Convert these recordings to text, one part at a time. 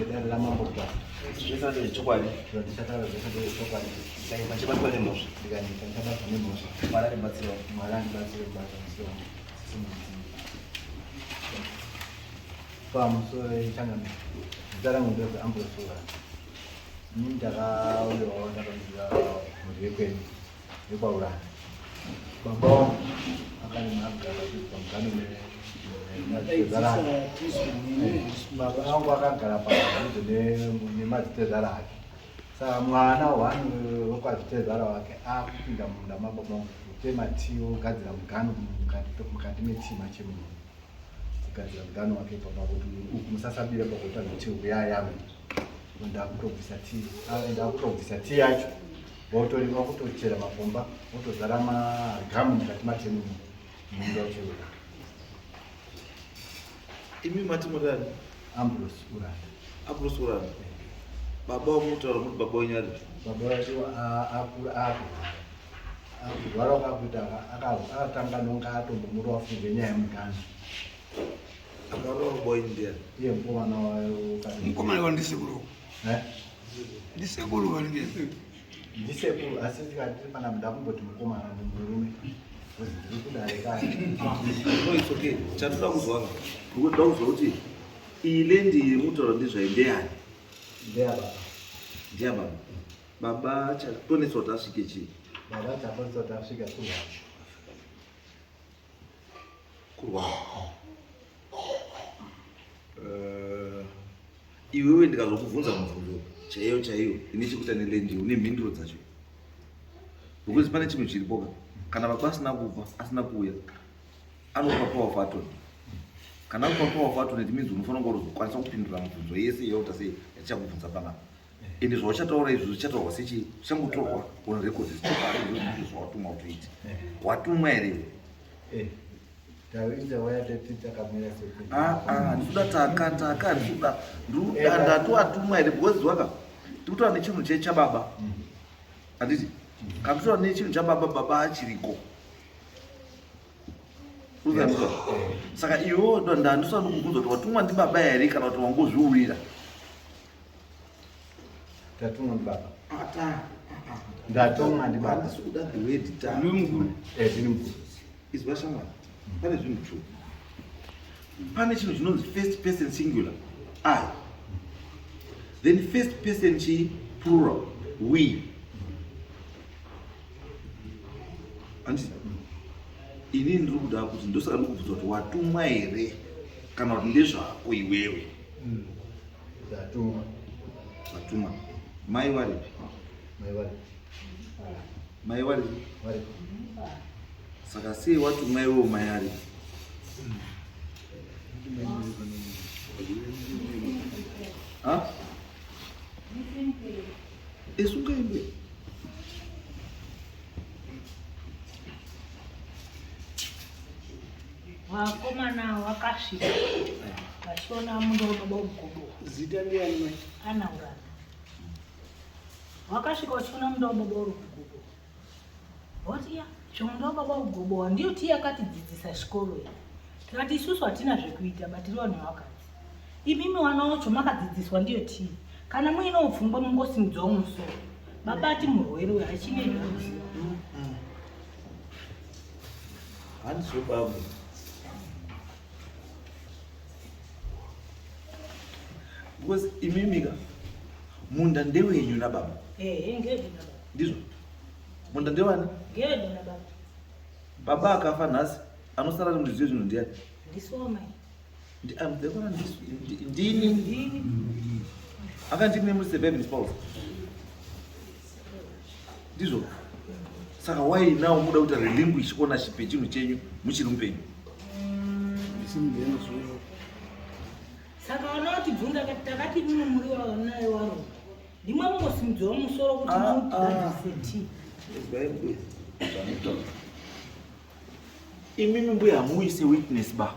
ngedare raMambo Mutasa. Zvese ndezvechokwadi. Zvandichataura zvese ndezvechokwadi. Ndikanyika ndichabatwa nemhosva. Ndikanyika ndichabatwa nemhosva. Mwari andibatsirewo. Mwari andibatsire kubata musoro Pamusoro yechangamire. Zita rangu ndonzi Ambrose Uranda. Ini ndakauyawo ndakabvira mhuri yekwedu yekwaUranda. Baba wangu akarima akagara pamugano nemadzitezvara ake. Baba vangu akagara padhuze nemadzitezvara ake. Saka mwana one wekwadzitezvara wake akupinda mumunda mababa vangu kutema tii ogadzira mugano mukati metii machemunhu. Kugadzira mugano wake ipapa kuti uku musasabira pakuita kuti uya yangu. Ndakutobvisa tii, ndakutobvisa tii yacho. Votorima kutochera makomba votozara magamu mukati matemu munda ucheura. Imi mati murani? Ambrose Uranda. Ambrose Uranda. Baba wamutaura kuti baba wenyu ari? Baba wacho akura akurwara. Akurwara wakakuita akatanga nonga atombomurova funge nyaya yemugano. Akarova baba wenyu ndiani? Iye mukomana wayo. Mukomana wa ndisekuru. Eh? Ndisekuru vanenge. Ndisekuru asi tikati pana ndakumboti mukomana murume. Ndiri kudarika. No, it's okay. Chatoda kuzwa. Ndikuda kuzwa kuti iyi land yemutaura ndezvayo ndeyani? Ndeya baba. Ndeya baba. Baba chatonetsa kuti asvike chii? Baba chatonetsa kuti asvike kurwara. Kurwara. Iwewe ndikazokubvunza mubvunzo chaiyo chaiyo ine chekuita neland une mhinduro dzacho. Because pane chinhu chiripo ka. Kana baba asina kufa, asina kuuya, anopa power of attorney. Kana akupa power of attorney, it means unofanira kunge urikukwanisa kupindura mibvunzo yese yauta sei yatichakubvunza panapa. Ende zvauchataura izvo zvichataurwa sechi zvichangotorwa on record zvichitaurwa izvo ndizvo zvawatumwa kuti uite. Watumwa here iwe? Eh. Taridza waya tati takamira sekuti. Ah ah, ndikuda taka taka ndikuda ndikuda ndatowatumwa here because waka tikutaura nechinhu chababa. Handiti? Kana kutaura nechinhu chababa baba achiriko. Uzanzwa? Saka iwewe ndandisana kukubvunza kuti watumwa ndibaba here kana kuti wangozviurira. Ndatumwa ndibaba. Ata. Ndatumwa ndibaba. Handisi kuda the word ta. Ndiwe mukuru. Eh, ndini mukuru. Izwa shamwari. Pane zvinhu two. Pane chinhu chinonzi first person singular. I. Then first person chi plural. We. Handiti? Inini ndiri kuda kuti ndosaka ndikubvunza kuti watumwa here kana kuti ndezvako iwewe. Ndatumwa. Watumwa. Mai varipi? Mai vari. Mai varipi? Vari. Saka sei watumwa iwewe mai aripi? Ha? Esunga iwe. Vakomana vakasvika vachiona munda wababa ugobo. Zita ndiani mai? Ana Uranda. Vakasvika vachiona munda wababa uri kugobo. Voti ya, zvomunda wababa ugobowa ndiyo tii yakatidzidzisa chikoro iyi. Tikati isusu hatina zvekuita batiriwa nevakadzi. Imimi wana wacho makadzidziswa ndiyo tii. Kana muinewo pfungwa mungosimudzawo musoro. Baba ati murwere uyu hachine zvanoziva. Handizvo babu. Because imimika munda ndewenyu nababa. Ehe, ngedu nababa. Ndizvo. Munda ndewani? Ngedu nababa. Baba akafa nhasi anosara ari muridzi wezvinhu ndiani? Ndisuwo mai. Ndini. Ndini. Akandini muri surviving spouse. Ndizvo. Saka why now muda kuita relinquish ownership yechinhu chenyu muchiri mupenyu? Saka vana vatibvunza takati imimi muri naye waro. Ndimwe mungosimudzwa musoro kuti Ah, mutigadzirise tii. Izwai mbuya zvanotaura. Imimi mbuya hamuise witness ba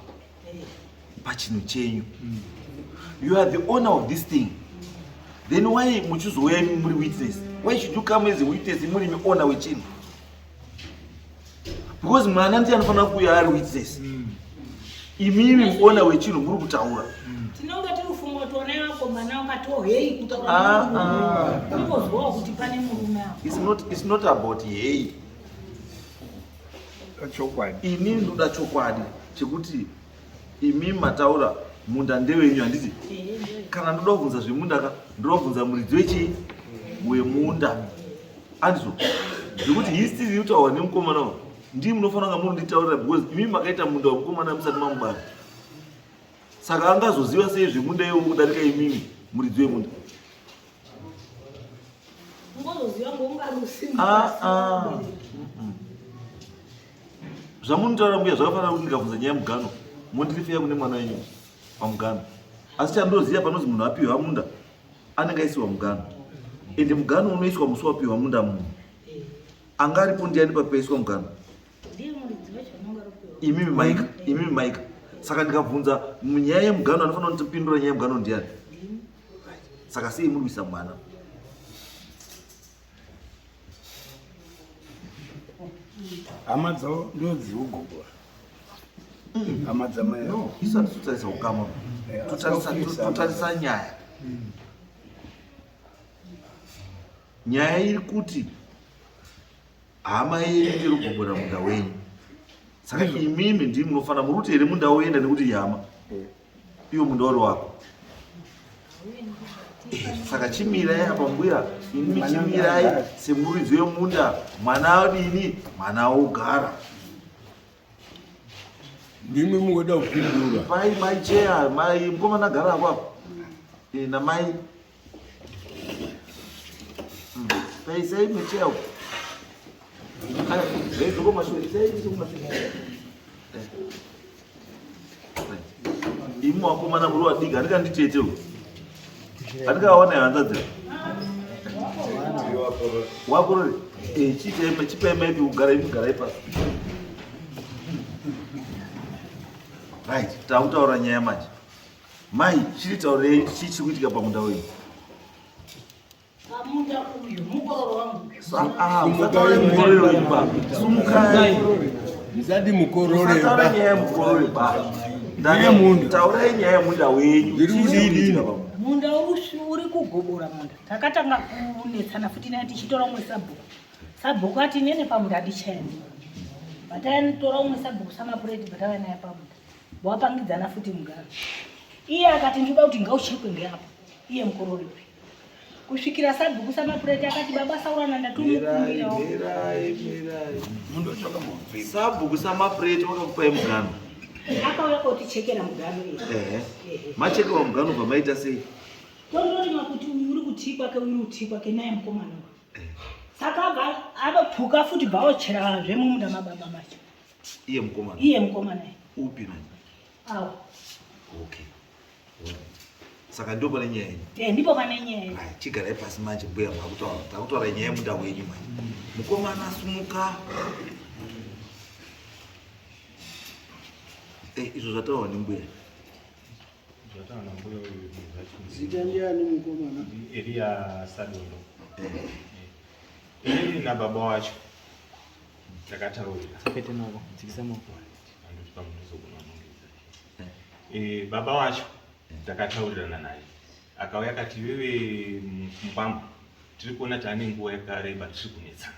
pachinhu chenyu. You are the owner of this thing. Then why muchizouya imi muri witness? Why should you come as a witness muri mi owner wechinhu? Because mwana ndiye anofanira kuuya ari witness. Imimi owner wechinhu muri kutaura. Tinonga tiri kufunga kuti wana Mukomana wakatiwo hei kutaura Ah, ah. ungozwawo kuti pane murume apo. It's not about hey. Chokwadi. Ini ndoda chokwadi chekuti imi mataura munda ndewenyu, handiti? Ehe, ndewe. Kana ndoda kubvunza zvemunda ka, ndoda kubvunza muridzi wechii, wemunda, andizvo? Zvekuti history iri kutaurwa nemukomana uyu, ndii munofanira kunga munonditaurira, because imi makaita munda wemukomana musati mamubata. Saka angazoziva sei zvemunda iwowo kudarika imimi muridzi wemunda? Ungozoziva ngoungari usimu. Ah, ah. Zvamunotaura mbuya zvakafanana kuti ndikabvunza nyaya yemugano, mondirifeya kune mwana wenyu pamugano. Asi chandoziva, panonzi munhu apiwa munda, anenge aisiwa mugano, ende mugano unoiswa musi wapiwa munda. Munhu anga aripo ndiani papaiswa mugano? Ndiye muridzi wacho anonga aripiwa. Imimi maika, imimi maika. Saka ndikabvunza nyaya yemugano, anofanira kundipindura nyaya yemugano ndiani? Saka sei muri kuisa mwana? Hama dzavo ndo dziri kugobora, hama dzamai. No, isu hatisi kutarisa ukama. Totarisa nyaya. Nyaya iri kuti hama yenyu iri kugobora munda wenyu. Saka imimi ndii munofanira muri kuti here munda woenda nekuti ihama, iwo munda uri wako? Saka chimirai apa mbuya, imimi chimirai semuridzi wemunda. Mwana adini? Mwana wogara. Ndimwe mungoda kupindura. Pai mai cheya, mai mukomana gara apo apo. Namai paisai mecheya uko. Zvaizoko mashure, isai kumashure. Imi wakomana muri wadiki, handikanditete uko, handikaona hanzadzi wakorore. Chiitai, chipai maipi kugara. Imi garai pasi. Right, takutaura nyaya manje. Mai, chiri taurei, chii chiri kuitika pamunda wenyu? Pamunda uyu mukororo wangu. Musataure mukororo wenyu ba, sumukai. Musati mukorore. Musataure Ba. nyaya yemukorore ba. Ndiye munda. Taurai nyaya yemunda wenyu. Ndiri Chii chiri kudini? kuitika pamunda? Munda uri kugobora munda. Takatanga kunetsana futi naye tichitora umwe sabhuku. Sabhuku ati nene pamunda handichaendi. Bataitora umwe sabhuku samapureti, batava naye pamunda, wapangidzana futi mugaro. Iye akati ndinoda kuti ngauchekwe ngeapo, iye mukorore uyu, kusvikira sabhuku samapureti akati baba saurana ndatumukumbirawo. Mirai, mirai. Mundotsvaka mabviri. Sabhuku samapureti wakakupai mugano? Akauya kotichekera mugano iye. Ehe. Ehe. Machekewa mugano, bva maita sei? Tondorima kuti uyu uri kutii kwake, uyu uri kutii kwake naye mukomana uyu. Saka abva abapuka futi, bvaocherazve mumunda mababa macho. Iye mukomana? Iye mukomana iye. Upi manje? Awo. Okay. Alright. Saka ndo pane nyaya yenyu? Eh, ndipo pane nyaya. Right, chigarai pasi manje mbuya, makutaura, takutaura nyaya yemunda wenyu manje. Mukomana sumuka. Izvo zvataurwa nembuya. Zvataura mbuya uyu zvacho. Zita ndiani mukomana? Eria Sadondo. Inini nababa wacho takataurira. Pete maoko, dzikisa maoko. Andoti pamwe ndizogona kunongedza. Baba wacho takataurirana naye, akauya akati iwewe mukwambo, tiri kuona taane nguva yakareba tiri kunetsana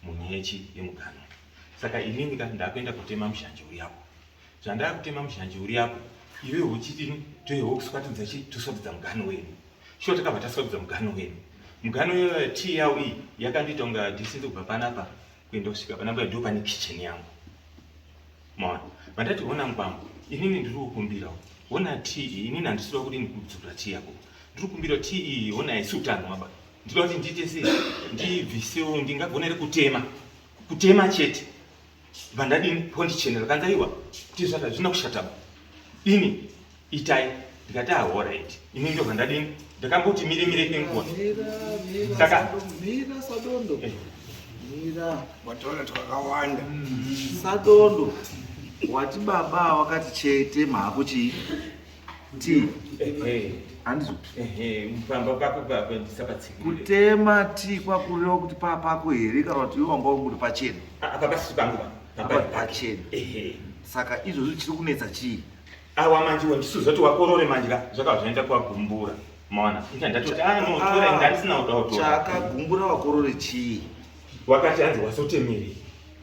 munyechi yemugano. Saka inini ka ndakuenda kutema mushanje uri apo. Zvandakutema mushanje uri apo, iwe uchiti toiwo kuswatidza chi toswatidza mugano wedu. Shuwa takabva taswatidza mugano wedu. Mugano iyoyo tii yawo iyi yakandiita kunga distance kubva panapa kuenda kusvika panapa, ndo pane kitchen yangu. Maona, vandati ona mukwambo, inini ndiri kukumbirawo, ona tii iyi, inini handisida kudini kudzura tii yako. Ndiri kukumbira tii iyi, ona haisi utano aba. Ndinoda kuti ndiite sei, ndibvisewo, ndingagona here kutema, kutema chete? Vandadini pondichenera kanzi aiwa, tizvaka zvina kushataba ini itai. Ndikati alright, ini ndobva ndadini, ndakamboti mire mire kwenguva. Mira Sadondo. Mira. Wataura twakawanda. Sadondo. Wati baba wakati chete mhako chii? Tii. Handizvo? Ehe, mupamba pako ndisapatsikire. Kutema tii kwakureva kuti papako here, kana kuti iwe wanga uri pachena? Apa pasisi pangu pa. Apa pachena. Ehe. Saka izvozvo chiri kunetsa chii? Awa manje wandisuza kuti wakorore manje ka zvakabva zvaenda kwagumbura. Maona? Inga ndatoti ah no tora inga ndisina kuda kutora. Chakagumbura wakorore chii? Wakati hanzi wasotemerei.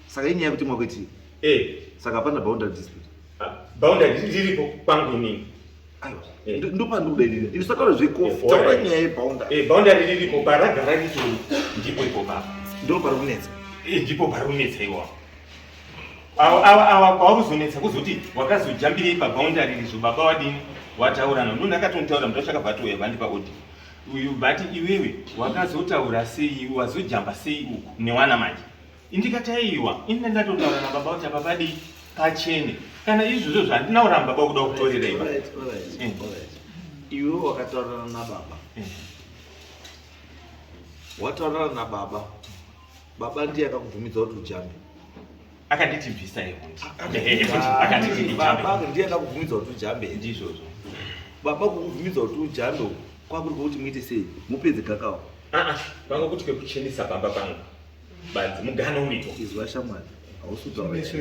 Saka inyaya yekuti mwakweti. Eh. Saka hapana boundary dispute. Ah, boundary riripo kwangu inini. Aiwa. Eh. Ndopandikudairira. Ini sataura zvekofi. Taura nyaya yeboundary. Eh, boundary riripo paragara ritori ndipo ipo baba. Ndo pari kunetsa. Eh, ndipo pari kunetsa iwapo. Awa awa awa kwauzonetsa kuzoti wakazojambirei paboundary rizvo baba wadini wataurana ndo ndakatonitaura mndu achakabva atouya vandipa audio uyu but iwewe wakazotaura sei wazojamba sei uku newana manje indikati aiwa ini ndatotaura nababa kuti apa padii pachene kana izvozvo zvandina kuramba baba kuda kutorera iva eh. Iwe wakataurana nababa eh. Wataurana nababa baba ndiye akakubvumidza kuti ujambe. Akanditi bvisa yehundi. Akanditi ndijambe. Baba ndiye akakubvumidza kuti ujambe. Ndizvozvo. Baba kukubvumidza kuti ujambe kwakuri kwekuti muite sei? Mupedze gakawa. Ah ah, kwanga kuti kwekuchenesa pamba pangu. Badzi mugano uripo. Izwa shamwari. Hausi kutaura chii.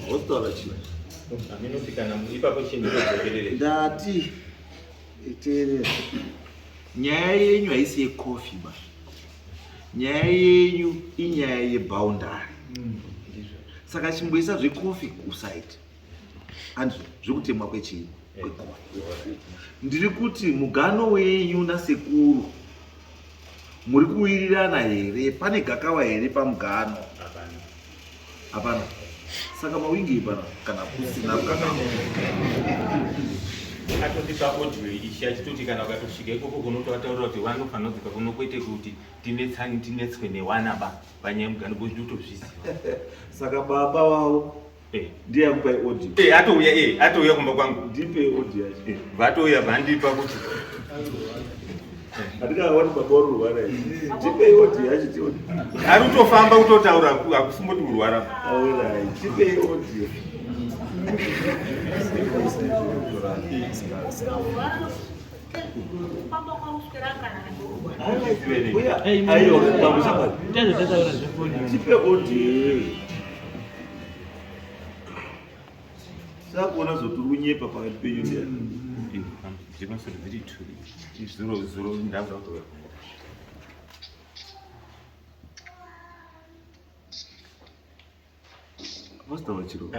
Hausi kutaura chii. Aminoti kana ipapo chendinodzokerere. Ndati teerera. Nyaya yenyu haisi yekofi ba. Nyaya yenyu inyaya yeboundary. Saka chimboisa zvekofi kusaiti. Andizvo zvekutemwa kwechii? Kwekofi. Ndiri kuti mugano wenyu nasekuru muri kuwirirana here? Pane gakawa here pamugano? Hapana. Saka mawingi pana kana kusina gakawa. Atondipa audio ichi achitoti kana ukatosvika ikoko kunotoataurira kuti vanofanira kudzoka kuno kwete kuti tinetsani tinetswe newana ba panyaya mugano because ndotozviziva. Saka baba wavo eh. ndiye akupai audio. Eh, atouya eh, atouya kumba kwangu. Ndipe audio yacho. Eh, vatouya vandipa kuti handikawani baba uri kurwara here? Tipei audio yacho tione. Ari kutofamba kutotaura hakusimboti kurwara. Alright, tipei audio. Tipe audio. Sakuona zoti uri kunyepa pakati penyu ndiani? Vasitaura chiro.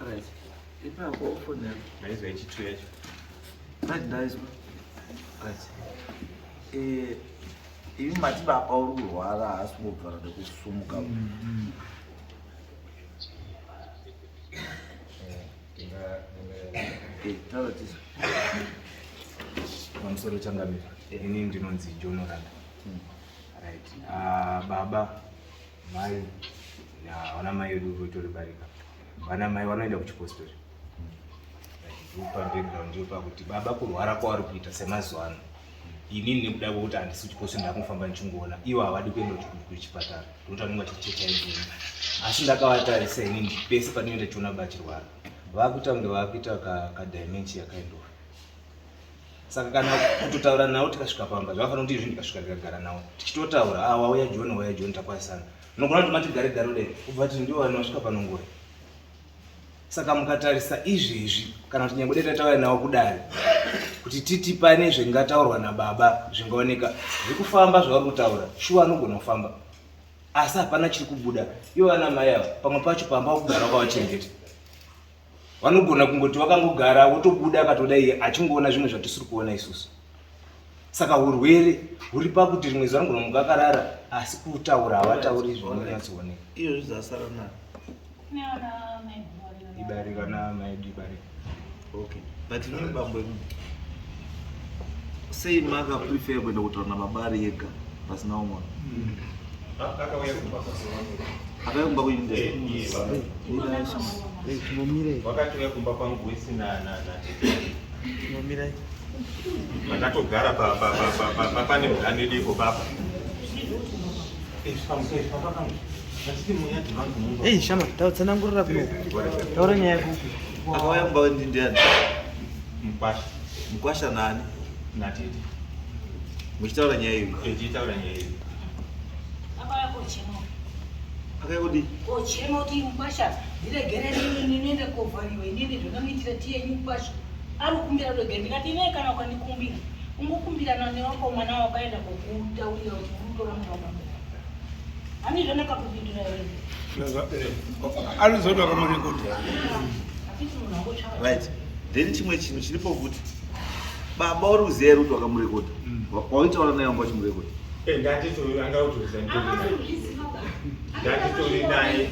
Right. Ipapo phone yako. Ndaizwa ichitu yacho. Right, ndaizwa. Right. Eh, imi mati baba uri kurwara haasi kubvara nekusumuka. Eh, taura tisu. Pamusoro changamire. Ini ndinonzi John Oranda. Right. Ah, baba, mai, na vana mai vedu votori barika. Vana mai vanoenda kuchipostori. Right. Ndopa background ndopa kuti baba kurwara kwavari kuita semazuva ano. Inini nekuda kwekuti handisi kuchipostori ndakufamba ndichingoona. Ivo havadi kuenda kuchipatara. Ndokuti vanenge vachichecha inini. Asi ndakavatarisa inini pese pandinoenda chiona baba achirwara. Vakuita kunge vakuita ka dementia kind of. Saka kana kutotaura nawo tikasvika pamba zvakafanira kuti izvi ndikasvika ndikagara nawo tichitotaura, ah, wauya John, wauya John, takwazisana. Unogona kuti mati gare gare kudai ubva ti ndiwo vanhu vasvika panongora. Saka mukatarisa izvezvi kana kuti nyangwe dai tataura nawo kudare kuti titi pane zvingataurwa nababa zvingaoneka zvekufamba zvavari kutaura shuwa anogona kufamba asi hapana chiri kubuda. Ivo vana mai ava pamwe pacho pamba wakugara wakavachengeta vanogona kungoti vakangogara wotobuda akatoda iye achingoona zvimwe zvatisiri kuona isusu. Saka urwere huri pakuti rimwe zuva anogona kumuka akarara asi kutaura havatauri zvinonyatsooneka. Izvozvi zvasara nani? Ibarika namai ibarika. Okay. But imi bambo imi sei maka prefer kuenda kutaura nababa ari ega pasina umwe? Akauya kumba Akauya kumba kwenyu ndiye? Eh, iye baba. Wakatouya kumba kwangu wese na na na tete. Vakatogara pa pa pa pa pa pa pane mugano diko papa. Eh, pamusoro papa kangu. Vatiti munyati vangu mumba. Ei, shama, tautsanangurira kuno. Taura nyaya yako. Akauya kumba kwenyu ndiani? Mukwasha Mukwasha nani? na tete. Muchitaura nyaya iyo. Eh, tichitaura nyaya iyi. Akauya kochema. Akauya kudii? Kochema kuti mukwasha ndiregerere ndinoenda kovhariwa inini zvakamuitira tiyenyu mukwasha. Ari kukumbira ruregere ndikati ine kana ukandikumbira ungokumbirana newako mwana wakaenda kokutaurira kuti unotora mwana wababa. Hani zvandakakupindura here? Anozoda kamurekodha. Hatiti munhu wangotsvaka. Right. Then chimwe chinhu chiripo futi. Baba uri kuziva here kuti wakamurekodha? Waitaura naye wanga uchimurekodha. Eh, ndatitori anga utoziva nditori naye. Akatozviziva ba. Ndatitori naye.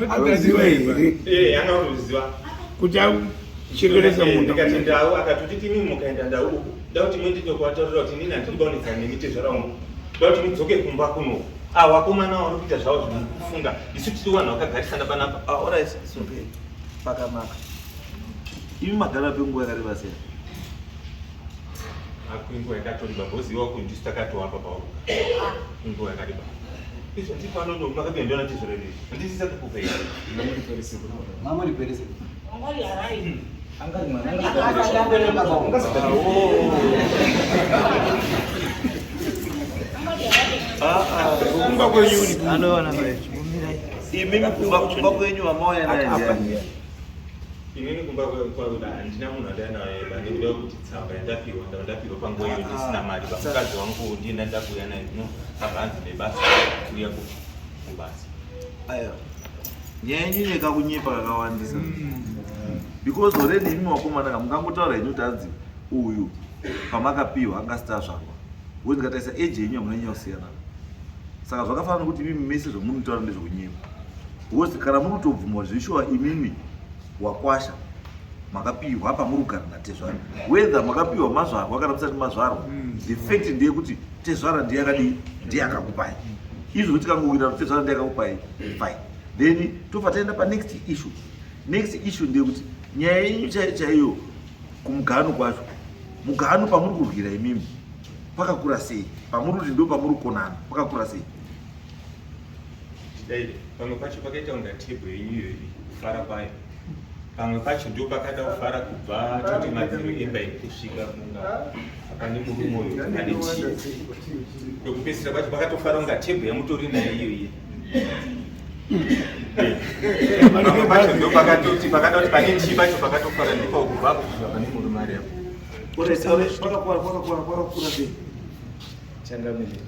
Anoziva here Eh, anga utoziva. kuti achekeresa Eh, munda? ndikati ndau akatoti timi mukaenda ndau uku ndau timwe ndinokuataurira kuti inini handiri kuonekana nemi tezvara wangu ndau kuti mudzoke kumba kuno ah wakomana vari kuita zvavo zvinokufunga isu tiri vanhu vakagarisana panapa. Ah, alright, it's okay. Pakanaka. Imi magara penguva yakareba sei? Akuinguva yakatoreba boziwa kuti ndisu takatoapa pauri inguva yakareba izvo ndipano makapinda ndiona tezvara izvi handisisa kukupa here. Mama riperese. Wangwari harai. Angari mwana Wangwari harai. Kumba kwenyu uri Anoona mai, chimumirai. Imimi kumba kumba kwenyu wamauya naye ndiani? Inini kumba kwangu handina munhu andinaye ba nekuda kwekuti tsamba yandapiwa ndapiwa panguva iyo ndisina mari ba mukadzi wangu ndiye ndandakuuya naye no abva hanzi nebasa kuuya kubasa. Aiwa. Nyaya yenyu ine kakunyepa kakawandisa. Because already imi wakomana ka mukangotaura henyu kuti hanzi uyu pamakapiwa anga asati azvarwa. Because ndikatarisa age yenyu hamuna nyaya kusiyana. Saka zvakafanana nekuti imimi mese zvamunotaura ndezvekunyepa. Because kana muri kutobvuma zveshuwa imimi wakwasha makapiwa pamuri kugara natezvara whether makapiwa mazvarwa kana musati mazvarwa, the fact ndeyekuti tezvara ndiye akadii, ndiye akakupai. Izvo tikangowira kuti tezvara ndiye akakupai, fine. Then tobva taenda panext issue. Next issue ndeyekuti nyaya yenyu chaiyo chaiyo kumugano kwacho, mugano pamuri kurwira imimi pakakura sei? Pamuri kuti ndo pamuri kukonana pakakura sei? Dai pamwe pacho pakaita kunga tebho yenyu iyoyi kufara kwayo pamwe pacho ndo pakada kufara kubva toti madziro emba iyi kusvika kunga pane murume uyu pane chii pekupedzisira pacho pakatofara kunga tebho yamutori nayo iyoyi. Pamwe pacho ndo pakatoti pakada kuti pane chii pacho pakatofara ndipo kubva apo kusvika pane murume ari apo. Kwakakura kwakakura kwakakura sei? Changamire.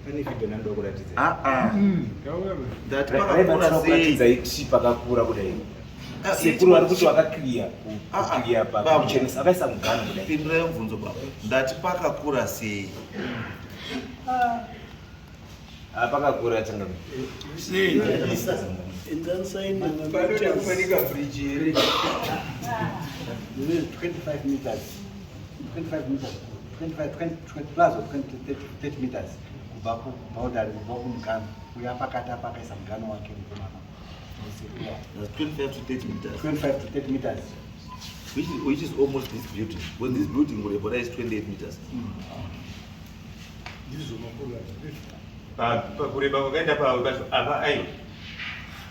Pane video ndandoda kuratidza. Ah ah. Ndati pakakura sei? Kuratidza iti pakakura kudai. Sekuru vari kuti vakakliya kukliya pakuchenesa akaisa mugano kudai. Pindurai mubvunzo baba. Ndati pakakura sei? Ah, pakakura changamire. Sei? Panoda kufanika bridge here? 25 meters. 25 meters. 25, 20, 20 plus or 20, 30, 30 meters kubva kuboundary kubva kumugano uya pakati apa akaisa mugano wake mukomana. That's 25 to 30 meters. 25 to 30 meters. Which is almost this building. When this building will is 28 meters. Pakureba kwakaenda pawe pacho apa aiwa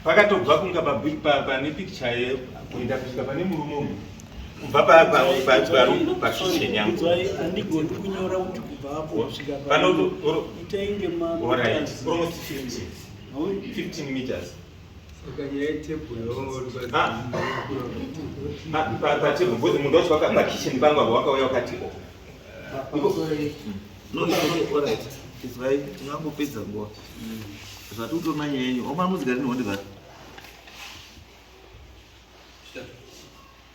pakatobva kunga pane picture kuenda kusvika pane murume uyu kubva pakicheni yangu. Handigoni kunyora kuti kubva apo kusvika Pano itainge Alright, almost 50. 15 meters. Saka nyaya yetebhuru. Ah. Patebhuru because munhu wacho pakitchen pangu apo wakauya wakati o. No, it's okay, all right. It's right. Tingangopedza nguva. Zvati kutoona nyaya yenyu. Omana muzigari nehonde vari.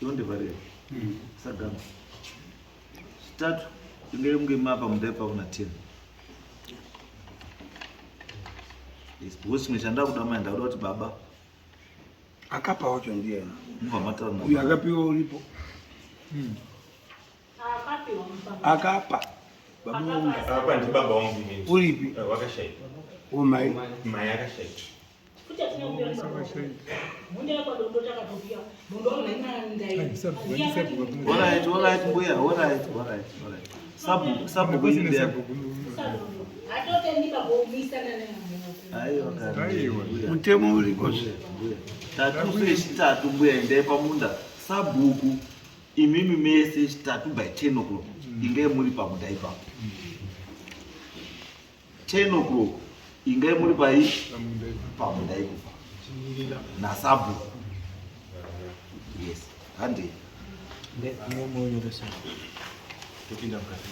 Ihonde vari here? Sagama. Chitatu inge munge mapa munda ipapo na 10. Yes, because chimwe chandakuda mai ndakuda kuti baba Akapa wacho ndiye. mubva mataura Uyu nababa. akapiwa uripo. Akapiwa mupamba. Akapa. Baba wangu. Apa ndibaba wangu inini. Uripi? Wakashaika. Umai. Mai akashaika. Futi hatina kupiwa ni baba wangu. Munda yekwadondo takatopiwa. Munda wangu nainandai. All right, all right, mbuya. All right, all right, all right. Sabu sabu kwenyu ndiye. Atotendi baba umisana naye. Aiwa kana. Mbuya. Mutemo uripo zve. Mbuya. Tatu sechitatu mbuya endai pamunda. Sabhuku imimi mese chitatu by 10 o'clock. Ingai muri pamunda ipapo. 10 o'clock ingai muri pai pamunda ipapo. Nasabhuku. Yes. Hande. Nemunyoresa. Topinda mukati.